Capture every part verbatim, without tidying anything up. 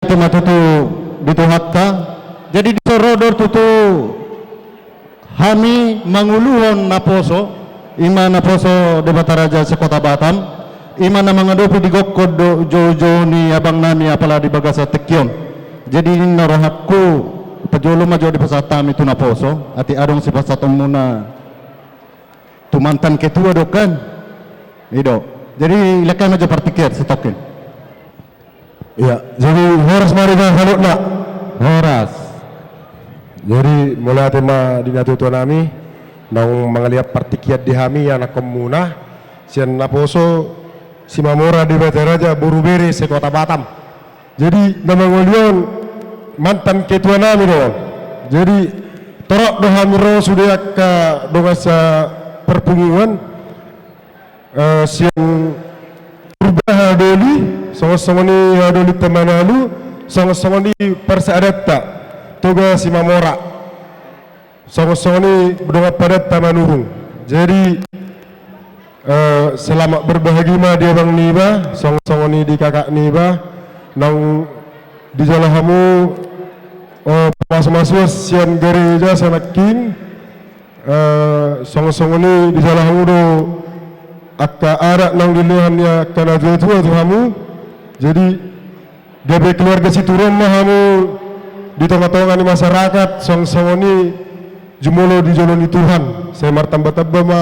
Ima tutu di Tuhanta. Jadi dison ro do tutu hami manguluhon naposo, ima naposo Debata Raja se-Kota Batam, ima na mangadopi di gokhon dohot joujou ni abang nami apala di bagasan tingki on. Jadi ninna rohangku, parjolo ma jo dipasahat hami tu naposo, atik adong sipasahatonmuna tu mantan ketua do kan? I do. Jadi lekan ma jo partingkian satongkin. Iya, jadi horas ma di hita saluhutna. Horas. Jadi mauliate ma di natuatua nami naung mangalean partingkian di hami anakhonmuna sian naposo Simamora Debata Raja boru bere se-Kota Batam. Jadi na mangoli on mantan ketua nami do. Jadi torop do hami ro sude angka dongan saparpunguan, eh, sian Purbaha Doli, songon songon i Doli Tamanalu, songon songon i parsaadanta Toga Simamora, songon songon i dongan padanta Manurung. Jadi, eh, selamat berbahagia ma di abang niba, songon songon i di kakak niba, naung dijalo hamu, eh, pamasumasuon sian gareja sanangkin. Eh, songon songon i dijalo hamu do angka adat naung dilehon ni angka natuatua tu hamu. Jadi gabe keluarga situruon ma hamu di tongatonga ni masyarakat, songon songon i jumolo di jolo ni Tuhan. Sai martambatamba ma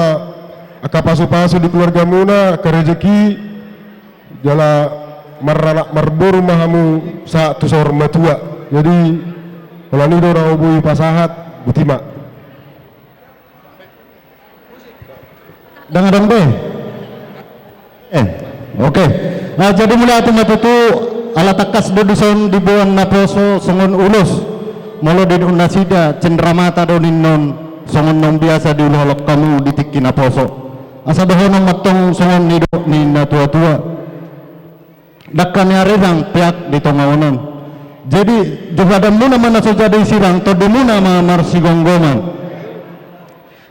angka pasupasu di keluargamuna, angka rejeki, jala maranak marboru ma hamu sahat tu saur matua. Jadi holan i do na boi hupasahat, botima. Ndang adong be? Eh, oke. Nah, jadi mauliate ma tutu, ala tangkas do dison diboan naposo songon ulos. Molo didok nasida cenderamata do ninna on, songon naung biasa diulahon hamu di tingki naposo. Asa dohonon ma antong songon nidok ni natuatua: Dangka ni arirang peak di tonga onan. Jadi, juhadanmuna ma na so jadi sirang, tondimuna ma marsigomgoman.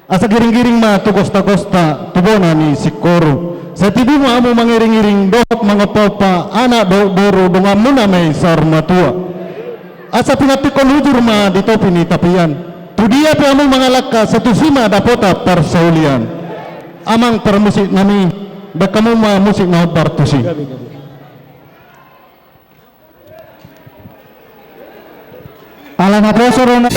Asa giringgiring ma tu gostagosta, tu bona ni singkoru. Sai tibu ma hamu mangiringiring dohot mangompaompa anak dohot boru, donganmuna ma i saur matua. Asa pinantikhon hujur ma di topi ni tapian. Tu dia pe hamu mangalangka, sai tusi ma dapotan parsaulian. Amang parmusik nami, baen hamu ma musik na hombar tusi. Ala naposo do na.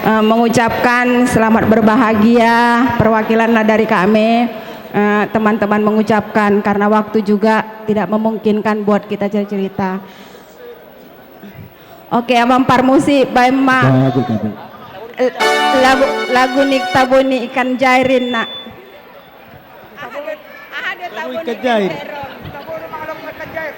Eh, mengucapkan selamat berbahagia, perwakilan lah dari kami. Eh, teman-teman mengucapkan, karena waktu juga tidak memungkinkan buat kita cerita. Oke, Amang Parmusik, baen ma. Bagus, bagus. Eh, lagu, lagu ni tabo ni ikan jair i, Nak. Aha do, aha do tabo ni ikan jair? Aha do tabo ni ikan jair?